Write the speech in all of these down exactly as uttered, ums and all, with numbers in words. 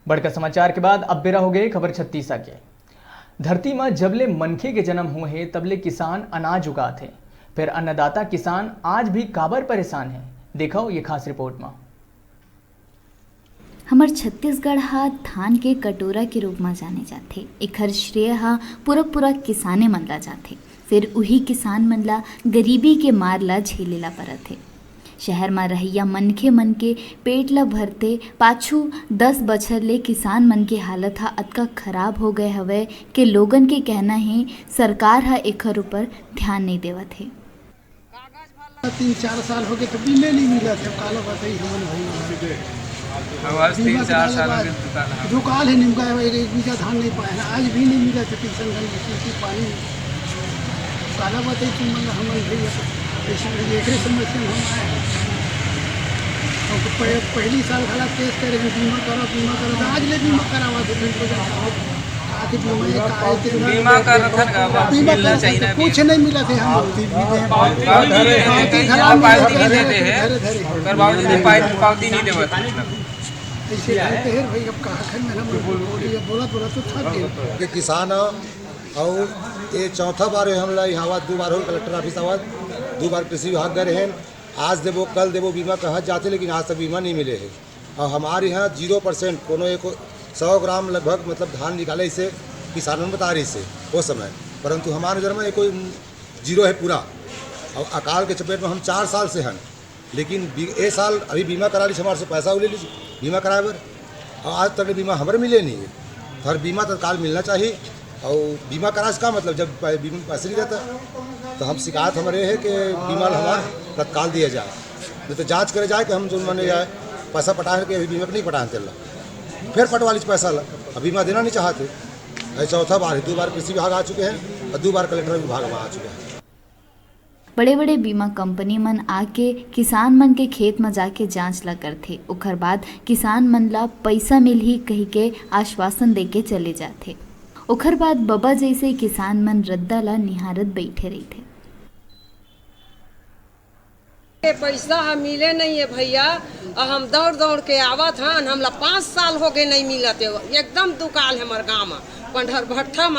बड़का समाचार के बाद अब बेरा हो गए खबर छत्तीसा के। धरती म जब ले मनखे के जन्म हुए हे, तब ले किसान अनाज उगात हे। फिर अन्नदाता किसान आज भी काबर परेशान हे, देखो ये खास रिपोर्ट म। हमर छत्तीसगढ़ ह धान के कटोरा के रूप म जाने जाथे। एखर श्रेय ह पूरा पूरा किसाने मन ला जाथे। फिर उही किसान मन ला गरीबी के मार ला झेले ला परत हे। शहर म रहइया मनखे मन के पेट ला भरथे, पाछू दस बछर ले किसान मन के हालत ह अतका खराब हो गए हवय के लोगन के कहना हे, सरकार ह एखर ऊपर ध्यान नइ देवत हे। तीन चार साल हो गए तो बिल नहीं मिला था, काला बताई हमन भाई। अब आज तीन चार साल हो गए दुकाल है। दुकाल है निमका, एक, एक बीघा धान नहीं पाए हैं, आज भी नहीं मिला था। किशन गंज की पानी काला बताई तुम मन, हमन भाई, ऐसे एकरे समस्या में हम आए हैं। हमको पह-, पहली साल घला केस करे हैं, बीमा करो, बीमा करो, तो आज ले बीमा करावा दे, फिर तो जाता हो। बीमा कर रखन का, बस बीमा मिलना कर चाहिए ना, कुछ नहीं मिला थे हम। पावती भी दे, पावती भी दे, पावती घला पावती नहीं देते हैं, धरे, धरे। पर बाबूजी ने पाई-, पावती नहीं देवत। ऐसे करते हैं भाई, अब कहाँ खाए, मैंने बोल दिया, बोला, बोला तो था कि किसान ह, अउ ये चौथा बार है हमला यहाँ आवा, दो बार हो कलेक्टर ऑफिस आवा, दो बार कृषि विभाग गए हैं, आज देबो, कल देबो, बीमा कहा जाते, लेकिन आज तक बीमा नहीं मिले है। और हमारे यहाँ ज़ीरो परसेंट, कोनो एक सौ ग्राम लगभग, मतलब, धान निकाले इसे किसानों ने बता रही से वो समय, परंतु हमारे नज़र में ये कोई ज़ीरो है पूरा। और अकाल के चपेट में हम चार साल से हैं, लेकिन बी-, ए साल अभी बीमा करा ली, हमारे से पैसा ले लीजिए बीमा कराए बर, और आज तक ले बीमा हमारे मिले नहीं है। तो हर बीमा तत्काल मिलना चाहिए। और बीमा करा इसका मतलब जब पै-, बीमा में पैसे नहीं रहता, तो हम शिकायत हमारे है कि बीमा हमारा तत्काल दिया जाए, नहीं तो जांच करे जाए कि हम जो माने जाए पैसा पटाए कि अभी बीमा नहीं पटाए तेल, फिर पटवा लीजिए पैसा ला। अब बीमा देना नहीं चाहते। ये चौथा बार है, दो बार कृषि विभाग आ चुके हैं और दो बार कलेक्टर विभाग में आ चुके हैं। बड़े-बड़े बीमा कंपनी मन आके किसान मन के खेत म जाके जांच ला करथे। ओखर बाद किसान मन ला पइसा मिलही कहिके आश्वासन देके चले जाथे। ओखर बाद बबा जइसे किसान मन रद्दा ला निहारत बइठे रहिथे। ये पइसा ह मिले नहीं है भैया, अउ हम दौड़ दौड़ के आवत हन, हमला पाँच साल हो गए नहीं मिलत है, एकदम दुकाल है हमर गाँव म, पंडर भट्ठा म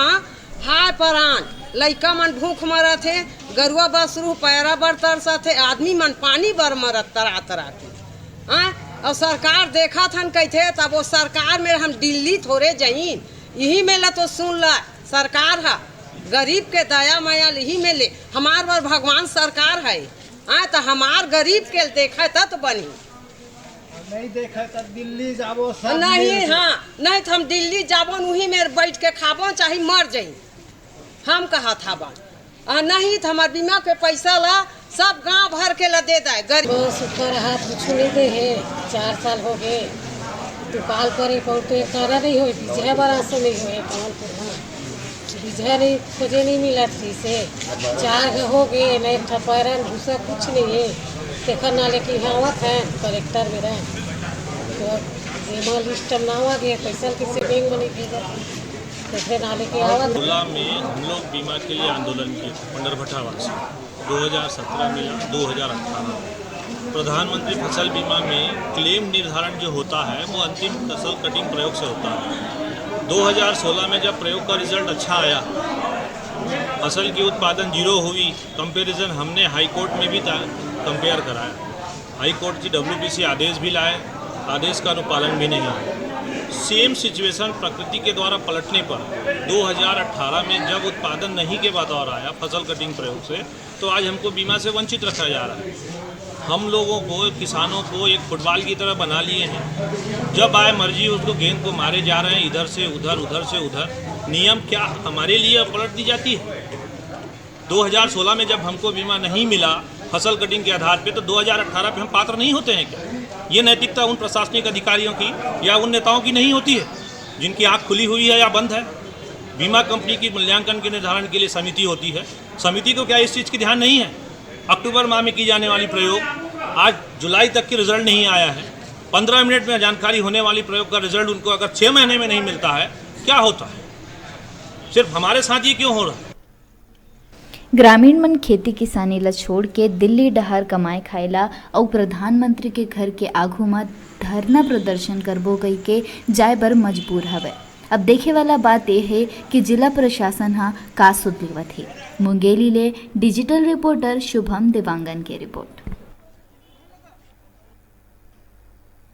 हाय परान, लइका मन भूख मरत हे, गरुआ बसरू पैरा बर तरसत हे, आदमी मन पानी बर मरत तरा तरा के। हाँ, अउ सरकार देखत हन कहिथे, तब वो सरकार में हम दिल्ली थोड़े जईन, यही में ला तो सुन ला, सरकार ह गरीब के दया माया यही में ले, हमार बर भगवान सरकार है। हाँ, तो हमार गरीब के देखे त तो बनी। नहीं देखे त दिल्ली जाबो, सब नहीं, ले हाँ, नहीं तो हम दिल्ली जाबो, वहीं में बैठ के खाबो, चाहे मर जाई। हम कहा था बन, आ नहीं तो हमार बीमा के पैसा ला सब गांव भर के ला दे दे। गरीब बस ऊपर हाथ कुछ नहीं दे है, चार साल हो गए। दुकाल पर ही पहुँचे, तारा नहीं होए, बीजा बरा से नहीं होए, कौन पर हाँ। बीजा नहीं खोजे नहीं मिला थी से। चार गो हो गए, नहीं एक ठा पैरा, भूसा कुछ नहीं है। देखा ना लेके यहाँ आवत है, कलेक्टर मेरा। तो अब बीमा लिस्ट में नाम आ गया, पैसा किसी बैंक में नहीं भेजा था। देखते ना लेके आवत। टोला में हम लोग बीमा के लिए आंदोलन किए थे, पंडरभट्टा वासी, दो हज़ार सत्रह में या दो हज़ार अठारह में। प्रधानमंत्री फसल बीमा में क्लेम निर्धारण जो होता है, वो अंतिम फसल कटिंग प्रयोग से होता है। दो हज़ार सोलह में जब प्रयोग का रिजल्ट अच्छा आया, फसल की उत्पादन जीरो हुई, कंपैरिजन हमने हाई कोर्ट में भी कंपेयर कराया। हाई कोर्ट की डब्ल्यूपीसी आदेश भी लाए, आदेश का अनुपालन भी नहीं है। सेम सिचुएशन प्रकृति के द्वारा पलटने पर दो हज़ार अठारह में जब उत्पादन नहीं के बतौर आया फसल कटिंग प्रयोग से, तो आज हमको बीमा से वंचित रखा जा रहा है। हम लोगों को, किसानों को एक फुटबॉल की तरह बना लिए हैं। जब आए मर्जी उसको, गेंद को मारे जा रहे हैं, इधर से उधर, उधर से उधर। नियम क्या हमारे लिए पलट दी जाती है? दो हज़ार सोलह में जब हमको बीमा नहीं मिला फसल कटिंग के आधार पे, तो दो हज़ार अठारह पे हम पात्र नहीं होते हैं क्या? ये नैतिकता उन प्रशासनिक अधिकारियों की या उन नेताओं की नहीं होती है, जिनकी आंख खुली हुई है या बंद है? बीमा कंपनी की मूल्यांकन के निर्धारण के लिए समिति होती है, समिति को क्या इस चीज़ की ध्यान नहीं है? अक्टूबर माह में की जाने वाली प्रयोग आज जुलाई तक की रिजल्ट नहीं आया है। पन्द्रह मिनट में जानकारी होने वाली प्रयोग का रिजल्ट उनको अगर छः महीने में नहीं मिलता है, क्या होता है? सिर्फ हमारे साथ ये क्यों हो रहा है? ग्रामीण मन खेती किसानी ला छोड़ के दिल्ली डहार कमाए खाए ला अउ प्रधानमंत्री के घर के आघू म धरना प्रदर्शन करबो कहिके जाए बर मजबूर हवय। अब देखे वाला बात ये हे कि जिला प्रशासन ह का सुध लेवत हे। मुंगेली ले डिजिटल रिपोर्टर शुभम देवांगन के रिपोर्ट।